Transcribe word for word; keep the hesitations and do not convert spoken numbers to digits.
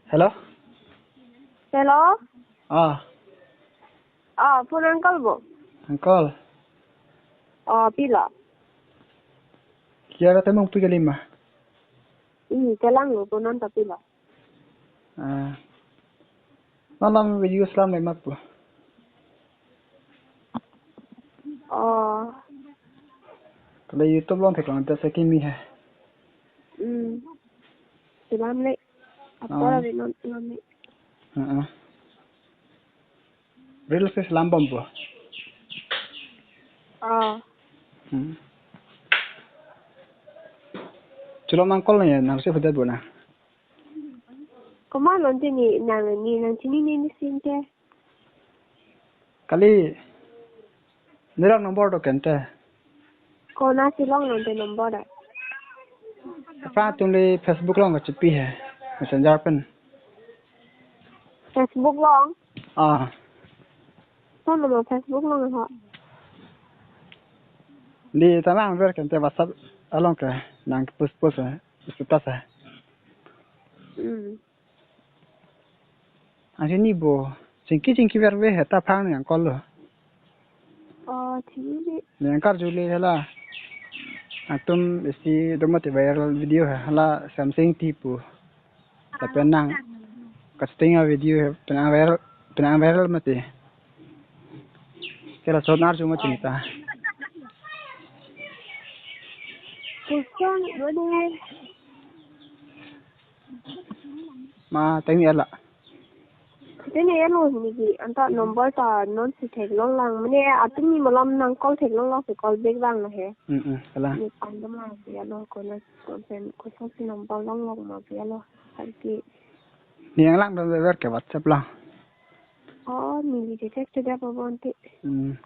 Hello? Hello? Ah. Ah, phone uncle bo? Uncle. Ah, pilo? Kiara temong pi kali ma? Hmm, kelang lo, phone anta pilo? Ah. Malam video selam le mat po. Oh. Kali YouTube along theklong ta sekimi he. Hmm. Selam le. Apor Ah. Ave non selam le. Heeh. Reels si selam bom po. Oh. Hmm. Chulom uncle ne nang si huda bona. Komat lo te ne nang ne nang chinine ne sinte. Kali, ne rong number do kente. Konat si long nang te number da. Aphrang atum le Facebook along kachipi he, Messenger pen. Facebook along? Ah. Phone number Facebook along ho. Ne ta nang ver kente WhatsApp along ke nang post post he, status he. Hmm. Ansi ne bo chingki chingki ver ve he ta phang ne uncle lo. Oh, chini. Ne karju le hala. Atum isi do mati viral video he hala Samsung ti pu. Lapen nang casting a video he penang viral, penang viral mati. Ke lason arju ma chini ta. Kusong, dua dua. Ma teng ni ala. Teng ni alo ni ki anta number ta non si theklong lang. Mane atum ni malam nang call theklong lang si call back lang lo he. Hmm, hmm, ala. Ne pandam lang si alo konat konsen kosong si number longlok ma si alo. Har ki. Ne nang lang dan ver ke WhatsApp lang. Oh, ne detect da pa bonte. Hmm.